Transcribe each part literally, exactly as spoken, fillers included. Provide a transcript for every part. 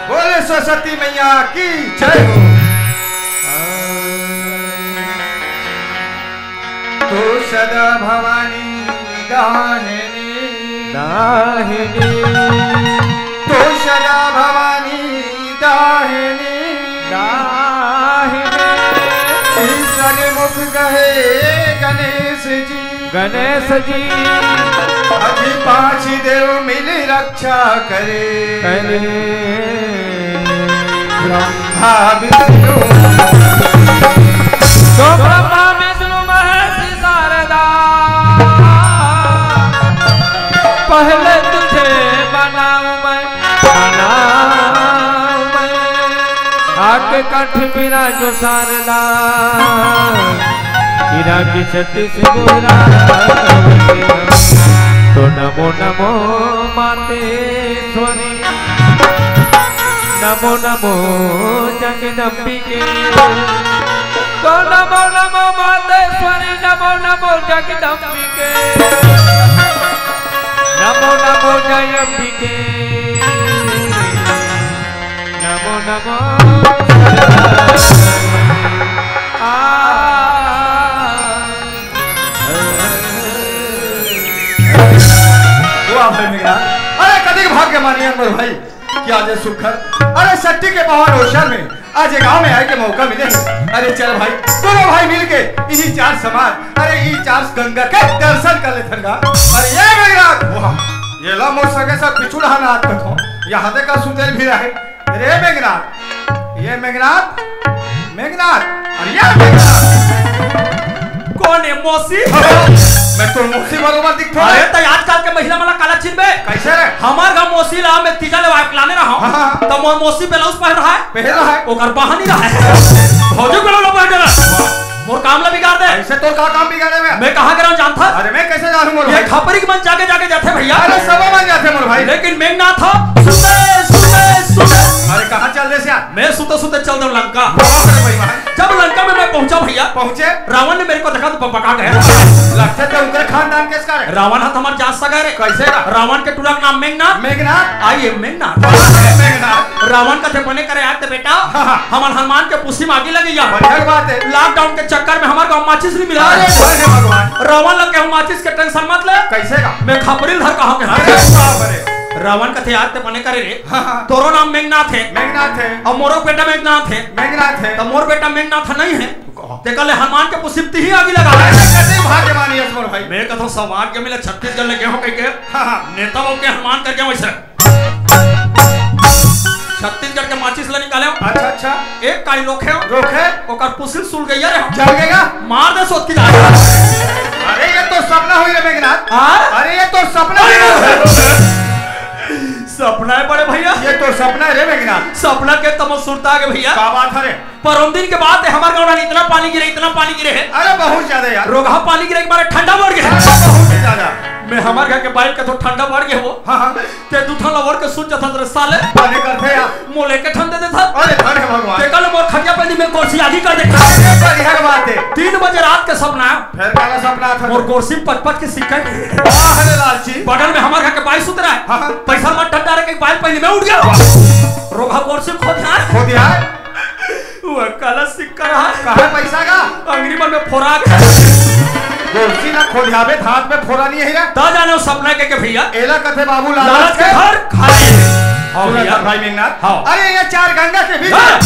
बोले सरस्वती मैया की जय हो। तो सदा भवानी दाहिनी, दाहिनी। तो सदा भवानी दाहिनी, दाहिनी। ईशान मुख कहे गणेश जी, गणेश जी। अभी पांच देव मिल रक्षा करे, करे। ब्रह्मा विष्णु, तो ब्रह्मा विष्णु महेश शारदा, पहले तुझे बनाऊं मैं, बनाऊं मैं। आके कंठ विराजो शारदा, विराज छत्तीस गोरा। तो नमो नमो मातेश्वरी, नमो नमो जगदम्बिके। तो नमो नमो मातेश्वरी, नमो नमो जगदम्बिके। नमो नमो जय अम्बिके। नमो नमो। आ। वाह भाई मेघनाथ, अरे कतिक भाग्य मानिए मोर भाई, क्या जे सुखर, अरे सट्टी के पावन ओसर में आज ये गांव में आए के मौका मिले हे। अरे चल भाई, दोनों भाई मिल के इही चार समाज, अरे इही चार गंगा के दर्शन कर लेथन गा। अरे ये मेघनाथ, वाह, ये ला मोर सगे सब पिछुड़हा नाथ कथो, यहाँ दे का सुतेल भी रहे। अरे मेघनाथ, ये मेघनाथ, मेघनाथ, अरे ये मेघनाथ। कौन है मौसी? मैं तो मौसी बरोबर दिखथो। अरे त आजकल के महिला मन ला काला चिन्हबे? कैसे रे? हमर गांव मौसी ला मैं तीजा ले लाने रहा हूं। हाँ, हाँ। त मोर मौसी ब्लाउज पहन रहा है। पहन रहा है। ओकर बहानी रहा है। भौजी ब्लाउज पहन रहा है। मोर काम ला बिगाड़ दे। ऐसे तोर का काम बिगाड़े मैं? मैं कहाँ के रहूं जानथस? अरे मैं कैसे जानूं मोर ये भाई? खपरी के मन जागे जागे जाथे भैया। अरे सब मन जाथे मोर भाई। लेकिन मेघनाथ ह सुते सुते सुते। अरे कहाँ चल दे सिया? मैं सुते सुते चल दे लंका। वाह रे भाई वाह। जब लंका में मैं पहुंचा भैया, पहुंचे? रावण ने मेरे को देखा तो बकबका गया। लगथे ते उनके खानदान के इसका रे। रावण ह तो हमार जात सगा रे। कैसे का? रावण के टूरा के नाम मेघनाथ। मेघनाथ? I am Meghnath. वाह रे मेघनाथ। रावण कथे बने करे आते बेटा, हाँ, हाँ। हमर हनुमान के पुछी में आगी लगे या। बढ़िया बात है। लॉकडाउन के चक्कर में हमार गांव माचिस नहीं मिला। अरे धन्य भगवान। रावण लग के हम माचिस के टेंशन मत ले। कैसे का? मैं खपरी ल धर कहाँ के। अरे बाप रे। रावण कथे यार ते बने करे रे। हाँ, हाँ। तोरो नाम मेघनाथ है। मेघनाथ है। और मोरो बेटा मेघनाथ है। मेघनाथ है। तो मोर बेटा मेघनाथ नहीं है। कहो। ते कहले हनुमान के पुछी म तिही आगी लगा। अरे कते भाग्यवान यस मोर भाई। मैं कथो सौभाग्य मिले छत्तीसगढ़ ले गेहूं कह के। हाँ, हाँ। नेता लोग के हनुमान कर गया वैसे। छत्तीसगढ़ के माचिस ला निकाले हो। अच्छा, अच्छा। एक काई लोखे हो। लोखे? ओकर पुछी ल सुल गई रे। जल गया? मार दे सोच की जाए। अरे ये तो सपना हुई रे मेघनाथ। हाँ? अरे ये तो सपना हुई रे। सपना है बड़े भैया। ये तो सपना है रे मेघनाथ। सपना के तमो सुरता आगे भैया। का बात है रे? पर उन दिन के बाद हमारे गांव में इतना पानी गिरे, इतना पानी गिरे है। अरे बहुत ज्यादा यार। रोगहा पानी गिरे के मारे ठंडा बढ़ गया। अरे बहुत ही ज्यादा। मैं हमारे घर के बाइक का तो ठंडा बढ़ गया वो। हाँ, हाँ। ते दू ठन ला ओढ़ के सूत जाथस रे साले। बने करथे यार। मोले के ठंडे देथस। अरे धन है भगवान। ते कल मोर खटिया पे नी, मैं गोरसी आगी कर देथस। अरे बढ़िया बात है। तीन बजे रात के सपना। फिर काला सपना था? मोर गोरसी पच पच के सिक्का। वाह रे लालची। बगल में हमारे घर के बाई सुत रहा है। हाँ, हाँ। पैसा मत ठंडा रहे, बाई पहले मैं उठ गया। रोगहा गोरसी खो ध्यान। खो ध्यान। वो काला सिक्का रहा। कहाँ पैसा का? अंगरी मन में फोरा। गोरसी ना खोलियाबे, हाथ में फोरा नहीं है रे। ता जाने वो सपना के, के भैया। एला कथे बाबू लालच लालच के के। घर खाली है। हाँ सुना भैया। था भाई मेघनाथ। हाँ। अरे ये चार गंगा के बीच हाँ। में।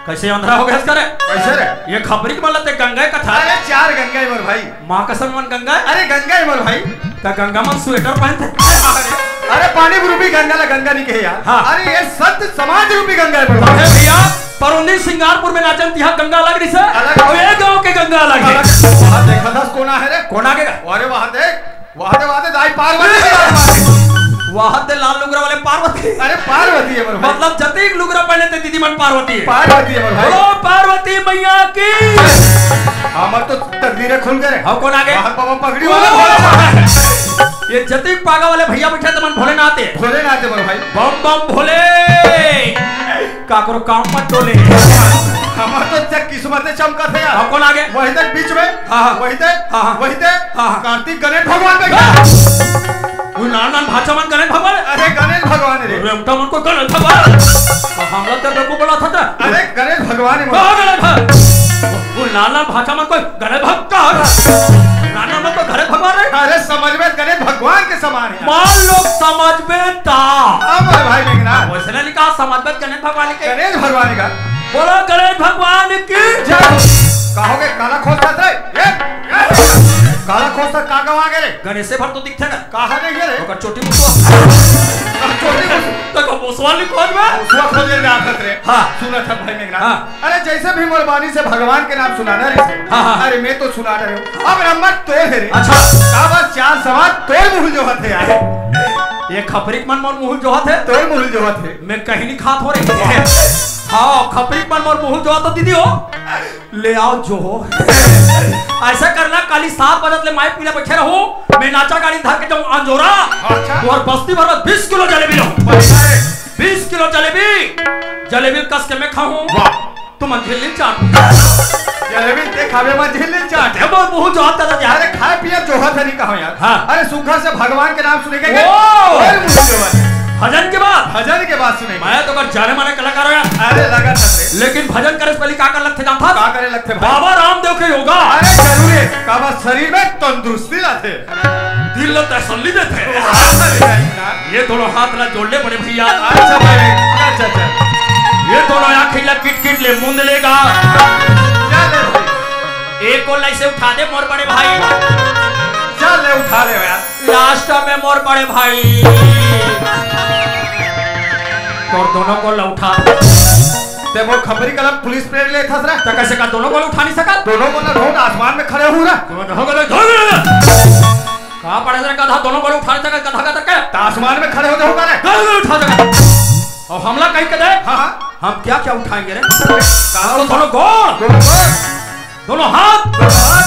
कैसे अंधरा हो गया इसका रे? कैसे रे? ये खपरी के मतलब ते गंगा कथा। अरे चार गंगा है मोर भाई। माँ कसम मन गंगा है? अरे गंगा है मोर भाई। त गंगा मन स्वेटर पहनथे। अरे, अरे पानी रूपी गंगा ला गंगा नहीं कहे यार। हाँ। अरे ये संत समाज रूपी गंगा है मोर भाई। अरे भैया, पर उन्नीस सिंगारपुर में नाचन तिहा गंगा अलग रहिसे, अलग। अउ ये गांव के गंगा अलग हे। अलग। वहाँ देखा था कोन हे रे? कोन आगे का? अरे वहाँ देख, वहाँ दे, वहाँ दे, दाई पार्वती के आसमान। वहाँ दे लाल लुगरा वाले पार्वती। अरे पार्वती हे मोर भाई। मतलब जतिक लुगरा पहने ते दीदी मन पार्वती हे। पार्वती हे मोर भाई। बोलो पार्वती मैया की। हमर तो तकदीरे खुल गे रे। हम कोन आगे? वहाँ बाबा पगड़ी वाला भोलेनाथ। ये जतिक पागा वाले भैया बैठे ते मन भोलेनाथ हे। भोलेनाथ हे मोर भाई। बम बम भोले। काकरो काम मत डोले। हमर तो जग किस्मत हे चमकत हे यार। अब कोन आगे? वही तक बीच में। हाँ, हाँ। वही तक, हाँ, हाँ। वही तक। हाँ, हाँ। कार्तिक गणेश भगवान बैठे। हाँ। वो नान नान भाचा मन गणेश भगवान। अरे गणेश भगवान रे। अरे हमटा मन को गणेश भगवान। तो हमला तेरे को बोला था क्या? अरे गणेश भगवान हे। कहाँ गणेश भगवान? वो नान नान भाचा मन को गणेश भक्त कहाँ था? नान नान मन को गणेश भगवान रे। अरे समझ में गणेश भगवान के समान हे। मान लो समझ में ता। अब भाई मेघनाथ। वैसे नहीं कहा समझ में गणेश भगवान के। गणेश भगवान का। बोलो गणेश भगवान की जय। कहोगे काला खोजता थे? ये, ये। काला खोजता का गवा गे रे? गणेश से भर तो दिखते ना। कहाँ नहीं गे रे? ओकर चोटी मुसवा। चोटी मुसवा। तो का मुसवा नहीं खोज में? मुसवा खोजे जात रे। हाँ। सुना था भाई मेघनाथ। हाँ। अरे जैसे भी मोर बानी से भगवान के नाम सुनाना रे। हाँ, हाँ। अरे मैं तो सुना रहे हूँ। अब नंबर तोर हे रे। अच्छा। का बस चार सवाल तोर मुहुल जोहत हे यार। ये खपरी के मन मोर मुहुल जोहत हे। तोर मुहुल जोहत हे। मैं कहीं नहीं खात हो रही। हाँ, खपरी के मन मोर मुहुल जोहत हे दीदी हो। ले आओ जो हो। ऐसा करना, काली सात बजत ले माई पीला बैठे रहो। मैं नाचा गाड़ी धर के जाऊँ अंजोरा। अच्छा। और बस्ती भर में बीस किलो जलेबी लाऊं। बढ़िया है। बीस किलो जलेबी, जलेबी कस के मैं खाऊं। वाह। तुम झिल्ली चाट। जलेबी ते खावे में झिल्ली चाट। ये बहुत, बहुत जोहत हे यार। अरे खाए पिए जोहत हे नहीं कहो यार। हाँ। अरे सुग्घर से भगवान के नाम सुने के ओ! कोई मुश्किल बात नहीं। भजन के बाद? भजन के बाद सुने। मैं तो कर जाने माने कलाकार हूँ यार। अरे लगा था रे। लेकिन भजन करे से पहले का कर लगथे जानत हस? का करे लगथे भाई? बाबा रामदेव के योगा। अरे जरूरी हे। काबर शरीर में तंदुरुस्ती लाथे। दिल ला तसल्ली देथे। अरे भाई ना। ये दोनों हाथ ला जोड़ ले बड़े भैया। अच्छा भाई, अच्छा, अच्छा। ये दोनों आँखी ला किट किट ले मूंद लेगा। चल ले भाई। एक गोल ऐसे उठा दे मोर बड़े भाई। चल ले उठा ले यार। लास्ट में मोर बड़े भाई। तोर दोनों गोल ला उठा। ते मोर खपरी कलम पुलिस परेड लेथस रे। त कैसे का दोनों गोल उठा नहीं सकत? दोनों गोल ला ढोंग आसमान में खड़े हूँ रे। दोनों गोल ढोंग। का पड़े रे गधा, दोनों गोल उठा नहीं सकत, गधा का तक है? त आसमान में खड़े हो जाओ का रे? दोनों गोल उठा सकत। और हमला कहीं के दे? हाँ, हाँ। हम क्या क्या उठाएंगे रे? कहाँ तो उठा-, दोनों गोल, दोनों गोल। दोनों हाथ, दोनों हाथ।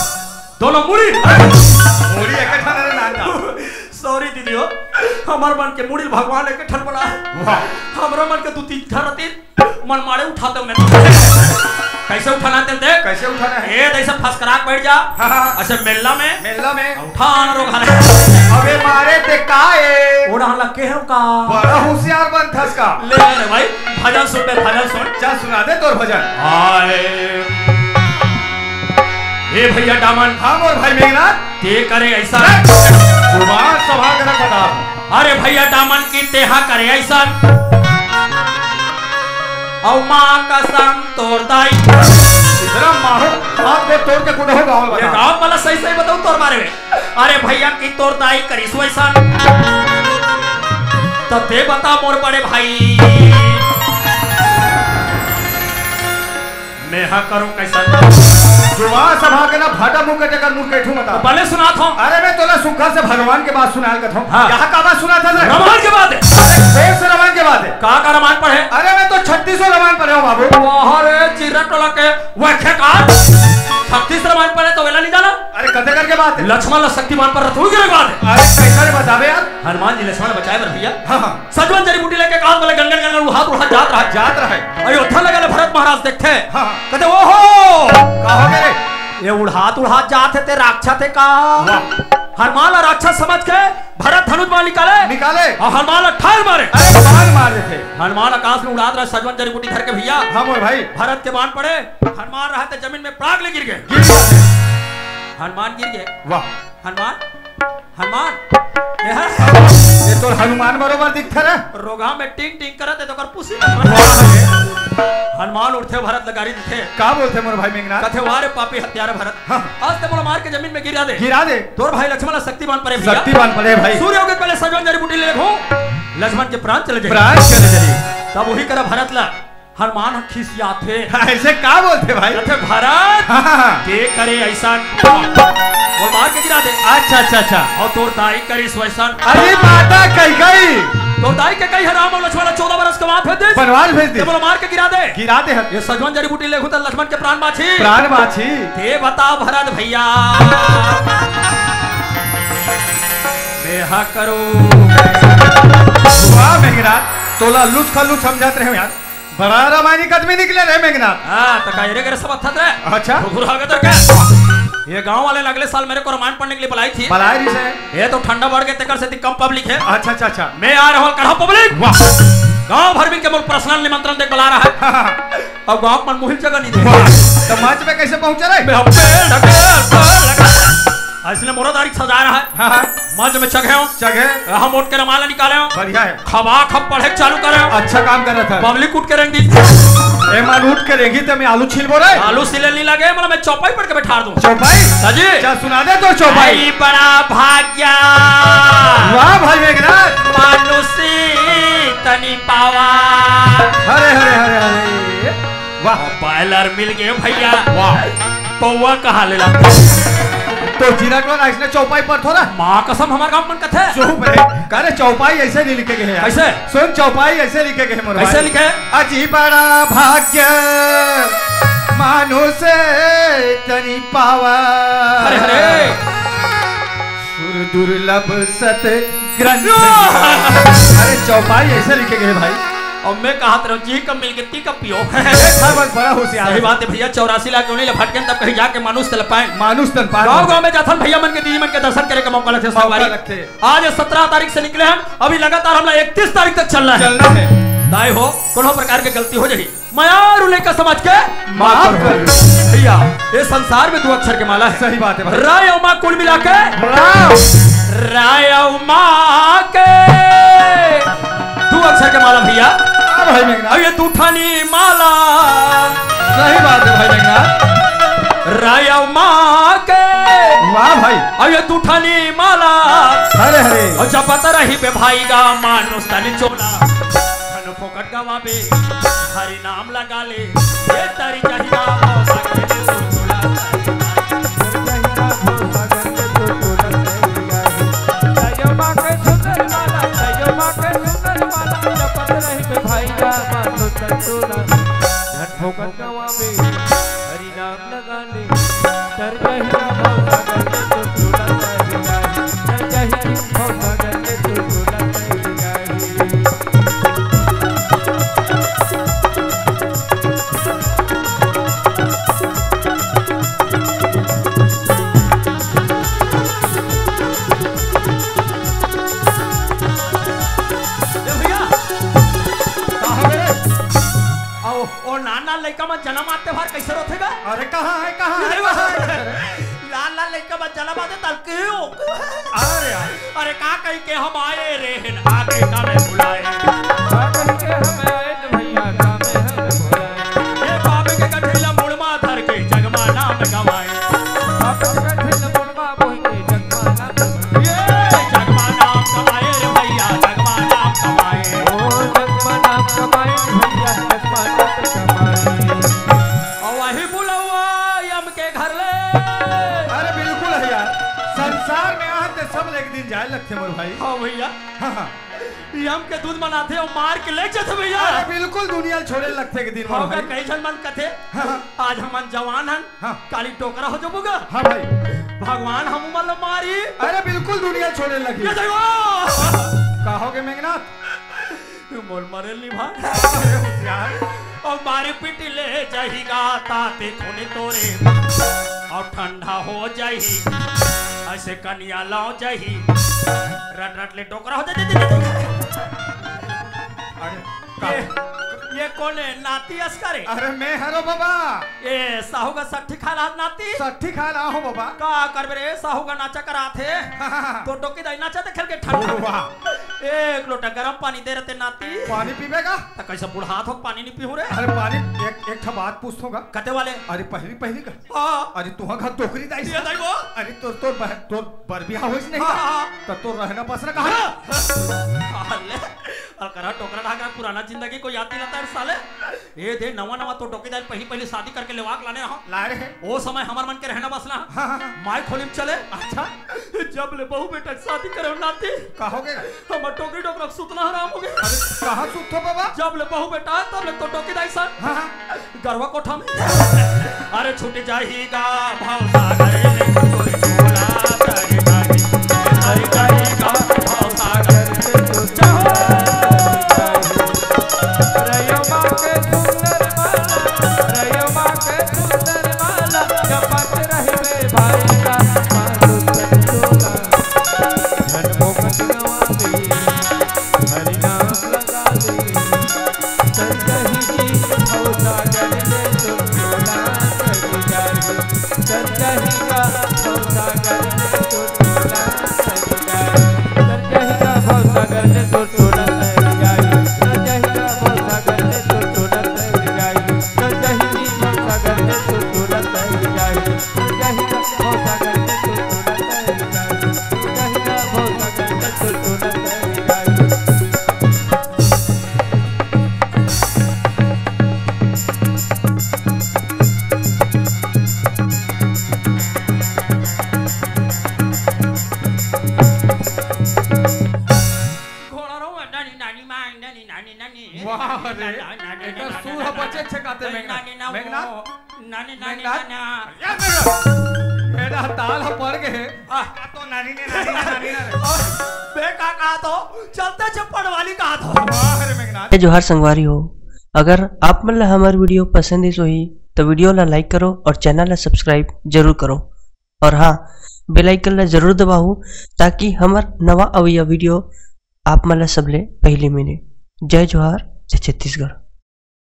दोनों मुड़ी। मुड़ी एक ठन रे नान का। सॉरी दीदी हो, हमर मन के मुड़ी भगवान एक ठन बना है। वाह। हमरा मन के दू तीन ठन रतिन मन मारे उठाते मैं। कैसे उठाना तेल देख? कैसे उठाना है? ए, ऐसे फसकरा के बैठ जा। हाँ, हाँ। ऐसे मेला में। मेला में। उठा ना रो घरे। अबे मारे ते का ए? ओढ़ा लग के हो का? बड़ा होशियार बनथस का। ले रे भाई, भजन सुन बे, भजन सुन। चल सुना दे तोर भजन। हाय। ए भैया डामन। हाँ मोर भाई मेघनाथ। ते करे ऐसा। जुबान संभाल के रख बता। अरे भैया डामन की तेहा करे ऐसा। अउ माँ कसम तोर दाई। इतना मारो, हाथ को तोड़ के कुछ हो गाँव ये बता। गाँव वाला सही सही बताऊँ तोर बारे में। अरे भैया की तोर दाई करिस वैसा। तो ते बता मोर बड़े भाई। मैं हा करूं कैसन? जुबान संभाल के ना, भाटा मुंह के टेकर मुंह कैठू मता। भले सुनात हूं। अरे मैं तोला सुग्घर से भगवान के बात सुनाल कथों। हाँ। यहाँ का बात सुनात हस? रामायण के बात है। अरे कौन से रामायण के बात है? का का रामायण पढ़े? अरे मैं तो छत्तीसों रामायण पढ़े हूँ बाबू। वाह रे चिर्रा टोला के वह खेकार। छत्तीस रामायण पढ़े तो वेला नहीं जाना। अरे कते करके बात है? लक्ष्मण ला शक्तिमान पर रथ हुई के बात है। अरे कैसा रे बतावे यार? हनुमान जी लक्ष्मण बचाए बर भैया। हाँ, हाँ। सजवन जड़ी बूटी लेके काज वाले गनगन गनगन उड़ात उड़ात जात रहा। जात रहा। अयोध्या लगे ले भरत महाराज देखथे। हाँ, हाँ। कहते, "ओहो!" का हो गए रे? ये उड़ात उड़ात जात हे ते राक्षस हे का? वाह। हनुमान ला राक्षस समझ के भरत धनुष बाण निकाले। निकाले। अउ हनुमान ला ठार मारे। अरे बाण मार देथे। हनुमान आकाश में उड़ात रहा सजवन जड़ी बूटी धर के भैया। हाँ मोर भाई। भरत के बाण पड़े, हनुमान रहा ते जमीन में पड़ाक ले गिर गए। गिर गए। हनुमान गिर गए। वाह। हनुमान हनुमान। ये है। ये तो हनुमान बरोबर दिखथे रे। रोगहा में टिंग टिंग करत हे तो कर पुसी। वाह रे। हनुमान उठथे भरत ला गारी देथे। का बोलथे मोर भाई मेघनाथ? कथे, "वाह रे पापी हत्यारा भरत। हाँ। आज ते मोला मार के जमीन में गिरा दे। गिरा दे। तोर भाई लक्ष्मण ला शक्तिमान परे भैया। शक्तिमान परे भाई। सूर्य उगे पहले सजवन जड़ी बूटी ले लेहूं। लक्ष्मण के प्राण चले जाही। प्राण चले जाही। तब वही करा भरत ला हनुमान ह खिसियाथे। ऐसे का बोलथे भाई? कथे, "भरत, हाँ, हाँ, हाँ। के करे अइसन?" बोल, मार के गिरा दे। अच्छा, अच्छा, अच्छा। अउ तोर दाई करिस वइसन। अरे माता कैकई। तोर दाई कैकई ह राम अउ लक्ष्मण ला चौदह बरस के वनवास भेज दिस। वनवास भेज दिस। ते बोला मार के गिरा दे। गिरा दे हर। ये सजवन जड़ी बूटी लेहूं त लक्ष्मण के प्राण बांचही। प्राण बांचही। ते बता भरत भैया। मैं हा करो। वाह मेघनाथ, तोला लुच खलुच समझत रहे यार। बड़ा रामायणिक आदमी निकले रे मेघनाथ। हाँ, त का एरे गेरे सब अत्थत रे। अच्छा। घुघुर हो गए तो क्या? ये गांव वाले ने अगले साल मेरे को रामायण पढ़ने के लिए बुलाई थी। बुलाई रही से। ये तो ठंडा बढ़ गए, तेकर से कम पब्लिक है। अच्छा, अच्छा, अच्छा। मैं आ रहा हूँ, कढ़ा पब्लिक। वाह। गांव भर मिलके मोर पर्सनल निमंत्रण देख बुला रहा है। हाँ, हाँ। अब गांव मन मुहिल जगह नहीं दे। वाह। तो मंच में कैसे पहुंचे रे? मैं पेड़ ढकेल, पेड़ लगा। इसने मोरा दारी सजा रहा है। हाँ, हाँ। मंच में चघे हो। चघे। हम उठ के रमाला निकाले हो। बढ़िया है। खबा खब पढ़े चालू करे हो। अच्छा काम कर रहा था। पब्लिक उठ के रेंग दी। ए मान उठ के रेंगी तो मैं आलू छील बोले। आलू छीले नहीं लगे, मतलब मैं चौपाई पढ़ के बैठा दूं। चौपाई? हाँ जी। क्या सुना दे तो चौपाई। आई बड़ा भाग्या। वाह भाई मेघनाथ। मानुषी तनी पावा। हरे, हरे, हरे, हरे। वाह। बॉयलर मिल गए भैया। वाह। पौवा कहा ले ला। तो जीरा को ना इसने चौपाई पर थोड़ा। माँ कसम हमार गांव मन कथे। चुप रे। करे चौपाई ऐसे नहीं लिखे गए हैं। कैसे? सुन चौपाई ऐसे लिखे गए हैं मोर कैसे भाई। लिखे? अजी बड़ा भाग्य मानुष तनी पावा। अरे, अरे। सुर दुर्लभ सत ग्रंथ। अरे चौपाई ऐसे लिखे गए भाई। और मैं कहा तरह जी कम मिल के ती कब पियो। देखा बस बड़ा होशियार सही है। बात है भैया, चौरासी लाख क्यों नहीं ले भटकन तब कहीं जाके मानुष तल पाए। मानुष तन पाए। गांव गांव में जाथन भैया मन के दीदी मन के दर्शन करे का मौका लगथे मौका संगवारी। लगथे। आज सत्रह तारीख से निकले हम, अभी लगातार हमला इकतीस तारीख तक चलना है। चलना है। दाई हो, कोनो प्रकार के गलती हो जाही। मया अउ लइका समझ के माफ माफ कर। कर। भैया, ये संसार में दो अक्षर के माला है। सही बात है भाई। राय अउ माँ कुल मिला के राम। राय अउ माँ के दो अक्षर के माला भैया। हाँ भाई मेघनाथ। अब ये दू ठानी माला। सही बात है भाई मेघनाथ। राय अउ माँ के। वाह भाई। अब ये दू ठानी माला। हरे हरे। अउ जपत रही बे भाई गा मानुष तन चोला। धन फोकट गवाबे, हरि नाम लगा ले, ये तारी चाहिदा, भव सागर में तो तोला तारी चाहिदा, भव सागर में तो तोला तारी चाहिदा। जय माँ के सुंदर माला, जय माँ के सुंदर माला, जपत रही बे भाई गा, माँ तो तोला। धन फोकट गवाबे, हरि नाम लगा ले। ए भैया, का हो गे? अउ, ओ नान नान लइका मन जनम आते भर कैसे रोथे गा? अरे कहाँ है, कहाँ है, अरे कहाँ है? लाल लाल लइका मन जनम आते तलके हो। अरे यार। अरे का कही के हम आए रे हेन, आके का में बुलाए। का कही के हम आए न भैया, का में हम बुलाए। ये बाबे के गठिला मुड़मा धर के जगमा नाम गवाए। बाबे के गठिला मुड़मा बोल के जगमा नाम गवाए। ये जगमा नाम गवाए रे भैया, जगमा नाम गवाए। ओ जगमा नाम गवाए रे भैया, जगमा नाम गवाए। अउ वही बुलवा यम के घर ले। अरे बिल्कुल है यार, संसार में आते सब एक दिन जाए लगथे मोर भाई। हाँ भैया। हाँ, हाँ। यम के दूत मन आथे अउ मार के ले जाथे भैया। अरे बिल्कुल दुनिया ल छोड़े लगथे एक दिन मोर हाँ, भाई। कई झन मन कथे, हाँ, हाँ। आज हमन जवान हन, हाँ। काली डोकरा हो जाबो गा। हाँ भाई। भगवान हम मन ल मारी। अरे बिल्कुल दुनिया ल छोड़े लगही। ये देखो। का हो गे मेघनाथ? मोर मरे ली भाई। अरे होशियार। अउ मारी पीटी ले जाही गा ताते खून तोरे। अउ ठंडा हो जाही। ऐसे कनिया लौ जाही। रट रट ले डोकरा हो जा, जा, जा, जा। अरे, का? ये, ये कोन है? नाती असकर है? अरे, मैं हरो बाबा। ए, साहू का सट्ठी खाला नाती? सट्ठी खाला हो बाबा। का करबे रे, साहू का नाचा करात हे। तो डोकी दाई नाचा देखे के ठंडा। वाह। एक लोटा गरम पानी दे रहते नाती। पानी पीबे का? त कैसे बुढ़ात हो पानी नहीं पीहू रे? अरे पानी, एक, एक ठा बात पूछथों का? कते वाले? अरे पहली, पहली का? हाँ। अरे तुहा घर डोकरी दाई ये से? दाई वो? अरे तोर, तोर बहन, तोर बर बिहाव होइस नहीं हाँ, का? हाँ। त तोर रहना बसना कहाँ? हाँ। अरे, करा टोकरा ढाकरा, पुराना जिंदगी को याद दिलाता है साले। ए दे, नवा नवा तो डोकी दाई पहली पहली शादी करके लेवाक लाने रहो। ला रहे। ओ समय हमर मन के रहना बसना। हाँ, हाँ, हाँ। माई खोली में चले। अच्छा। जब ले बहू बेटा शादी करे नाती। का हो गया? हमर टोकरी डोकरा सुतना हराम हो गया। अरे, कहाँ सुत हो बाबा? जब ले बहू बेटा है, तब ले तो डोकी दाई सन। हाँ, हाँ। गरवा कोठा में। अरे छूट जाहीगा भाव सागर ले कोई झोला, तर जाही, तर जाहीगा भाव सागर ले कोई झोला। रयो माँ के सुंदर माला, रयो माँ के सुंदर माला, जपत रहिबे भाई का माधु संतोला। धन मोकट गवा दे, हरि नाम लगा दे। घोड़ा रो, नानी, नानी, माँ, नानी, नानी, नानी। वाह रे, नानी, नानी, एकर नानी, सुर ह नानी, बचे छे काते नानी, मेघनाथ। नानी, ना, मेघनाथ? वो, नानी, नानी, मेघनाथ? नानी। ए मेघनाथ, मेरा ताल ह पड़ गए। आ, आ तो नानी ने, नानी ने, नानी ने। और बे का कहा तो, चलते छे पड़वाली कहा तो। वाह रे मेघनाथ। जय जोहार संगवारी हो, अगर आप मन ला हमर वीडियो पसंद आइस होही, तो वीडियो ला लाइक करो और चैनल ला सब्सक्राइब जरूर करो। और हाँ, बेल आइकन ला जरूर दबाओ, ताकि हमर नवा अवइया वीडियो आप मन ला सबले पहली मिले। जय जोहार, जय छत्तीसगढ़।